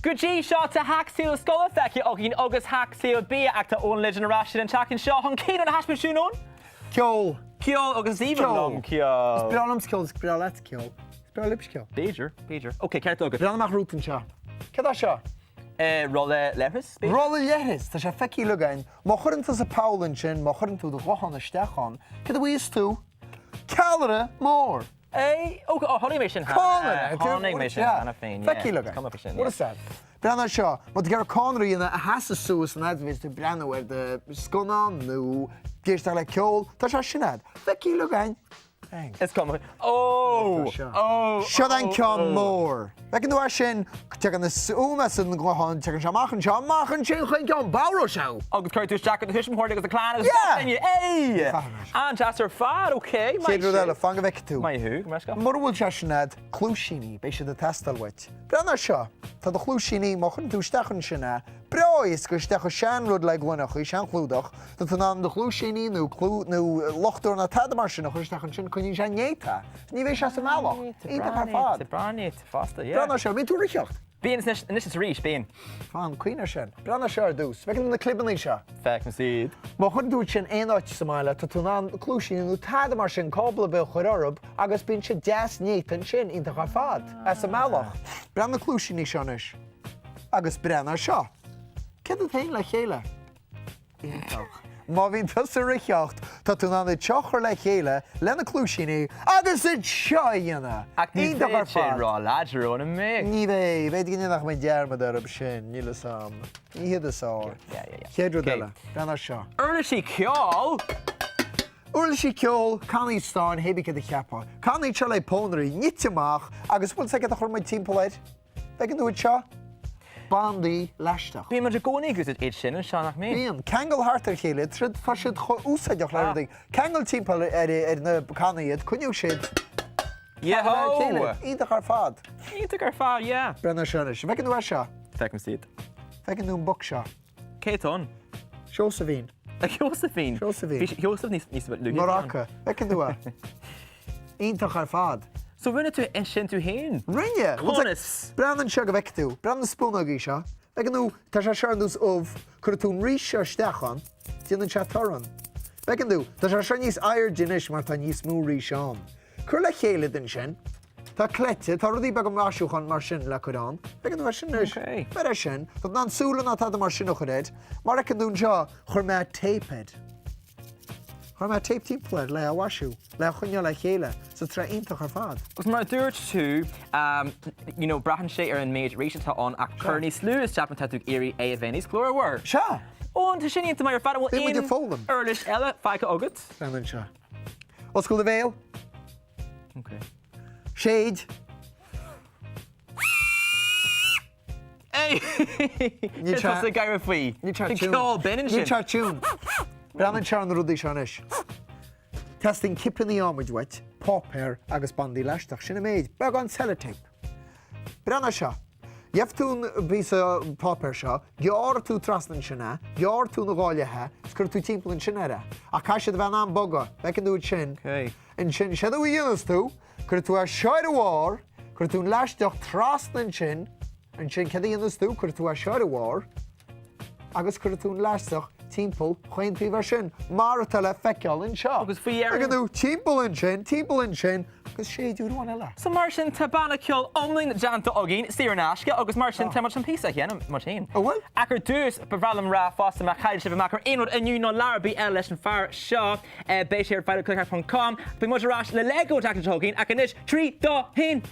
Go dtí seo tá hac saoil scoile feicthe againn agus hac saoil bia ach tá Eoin Ligon ar ais linn an tseachtain seo chun cén rud a thaispeáint dúinn, Eoin? Ceol. Ceol agus is aoibhinn Ceol. liom ceol. Is breá liomsa ceol, is breá leat ceol. Is breá libhse ceol. B'fhéidir, b'fhéidir. Ok, ceart agat. Breathnaigh amach romhat anseo. Céard é seo? Eh, rolla leithris, b'fhéidir? Rolla leithris, tá sé feicthe againn. Má chuireann tusa poll ansin, má chuireann tú do ghuthán isteach ann, céard a bhfaighidh tú? Ceallra mór! Eh, ok, oh, chonaic mé sin cheana. Cadhnra! Chonaic mé sin cheana féin, yeah. Feicthe againn. Cuma faoi sin, What is that? Breathnaigh air seo, má tá tú ag iarraidh cadhnra a dhéanamh a sheasas suas an fhad is a bhíos tú ag breathnú ar do scannán nó ag éisteacht le ceol, tá sé sin a'd. Feicthe againn. Thanks. Is cuma. Oh! Oh! Seo an ceann mór. Feiceann tú é sin, tagann an fhuaim as an nguthán, tagann sé amach anseo, amach ansin chuig an bharra seo! Agus cuirfidh tú isteach ar do thuismitheoirí agus do chlann agus gach Yeah! duine. Hey! Caithfidh mé sin. An-deas ar fad, ok, maith Chéad rud sibh. eile, fan go bhfeicfidh tú. Maith thú, go mbeidh scoth. Mura bhfuil sé sin a'd, cluaisíní, beidh siad ag teastáil uait. Breathnaigh air seo, tá do chluaisíní, má chuireann tú isteach ansin é, breá éasca isteach i sean-rud le gloineachaí, sean-chlúdach, tá tú in ann do chluaisíní nó clú, nó luchtóir nó tada mar sin a chur isteach ansin, coinníonn sé néata. Ní bheidh sé sa mbealach. Iontach ar fad. Breá néata fosta, yeah. Breathnaigh air seo, mbíonn tú ag reoiteacht? Bíonn anois, anois is arís, bíonn. Fan, cuimhnigh air sin. Breathnaigh air seo ar dtús. Feiceann tú na clibeanna seo? Feicim iad. Má chuireann tú iad sin aon áit sa mbaile, tá tú in ann cluaisíní nó tada mar sin, cábla ar bith a chur orthu agus bíonn siad deas néata ansin, iontach ar fad. As an mbealach. Breathnaigh na cluaisíní seo anois. Agus breathnaigh air seo. Céard a théann le chéile? Iontach. Má bhíonn tusa ag reoiteacht, tá tú in ann iad seo a chur le chéile le na cluaisíní agus iad seo a dhéanamh! Ach ní Iontach ar bheidh sé fad. ró-láidir Eoin, an mbeidh? Ní bheidh. B'fhéidir go ndéanfadh mé dearmad orthu sin, níl fhios a'm. Ní hiad is fearr. Yeah, yeah, yeah. Chéad rud Okay. eile, breathnaigh air seo. Uirlisí ceoil! Uirlisí ceoil, cannaí stáin, hébí céard a cheapfá. Cannaí seo le pónairí, nite amach agus bhfuil 's agat a chuir muid timpeall air? Bhfeiceann tú iad seo? Bandaí leaisteach. Bíonn muid i gcónaí ag úsáid iad sin anseo, nach mbíonn? Bíonn. Ceangal thart ar a chéile iad. Tá siad chomh úsáideach le rudaí. Ceangal timpeall ar na cannaí iad, coinneoidh siad ceangal ar a chéile. Iontach ar fad. Iontach ar fad, yeah. Breathnaigh air seo anois. An bhfeiceann tú é seo? Feicim iad. Feiceann tú an boc seo? Cé atá ann? Seosaimhín. A Sheosaimhín? Seosaimhín. Bhí Seosamh níos níos luaithe. Maraca. Feiceann tú é? Iontach ar fad. So rinne tú é sin tú féin? Rinne! Conas? Breathnaigh anseo go bhfeicfidh tú. Breathnaigh na spúnógaí seo. Feiceann tú, tá sé seo ar nós ubh, cuirfidh tú an rís seo isteach ann, déanann sé torann. Feiceann tú, tá sé seo níos airde anois mar tá níos mó rís ann. Cuir le chéile iad ansin. Tá cleite, tá rudaí beaga maisiúcháin mar sin le cur ann. Feiceann tú é sin anois? Ok. Beir é sin. Tá tú in ann súile ná tada mar sin a chur air. Mar fheiceann tú anseo, chuir mé tape air. Chuir mé tape timpeall air le é a mhaisiú, le é a choinneáil le chéile. So tá sé iontach ar fad. Agus mar a dúirt tú, you know, braitheann sé ar an méid rís atá ann ach cuir níos lú isteach má tá tú ag iarraidh é a bheith níos glórmhar. Sea! Ó, tá sin iontach maith ar fad. An Beidh muid bhfuil ag foghlaim. aon uirlis eile fágtha agat? Breathnaigh anseo. Oscail do bhéal. Ok. Séid. Hey! Níl sé- Tusa ag gáire faoi. Níl sé Bhí tune. ceol binn ansin. Níl sé tune. Breathnaigh anseo ar na rudaí seo anois. Teastaíonn cipeanna adhmaid uait, páipéar agus bandaí leaisteach. Sin an méid. Beagán sellotape. Breathnaigh seo. Gheobhaidh tú an píosa páipéir seo, gearrfaidh tú trasna ansin é, gearrfaidh tú ina dhá leith é, is cuirfidh tú timpeall ansin air é. Ach caithfidh siad a bheith in ann bogadh. Feiceann tú iad sin. Ansin, séard a dhéanfas tú, cuirfidh tú é seo ar a bharr, cuirfidh tú an leaisteach trasna ansin, ansin céard a dhéanfas tú, cuirfidh tú é seo ar a bharr, agus cuirfidh tú an leaisteach timpeall chaon taobh air sin, mar atá le feiceáil anseo. Agus faoi dheireadh. Feiceann tú, timpeall ansin, timpeall ansin, agus séid uair amháin eile. So mar sin, tá banna ceoil iomlán déanta againn, saor in aisce, agus mar sin tá muid chun píosa a sheinm muid féin. An bhfuil? Ach ar dtús, ba bhreá liom rá fosta má chaill sibh amach ar aon rud inniu nó lá ar bith eile leis an fear seo, beidh sé ar fighterclicker.com. Beidh muid ar ais le Lego an tseachtain seo chugainn, ach anois, 3, 2, 1!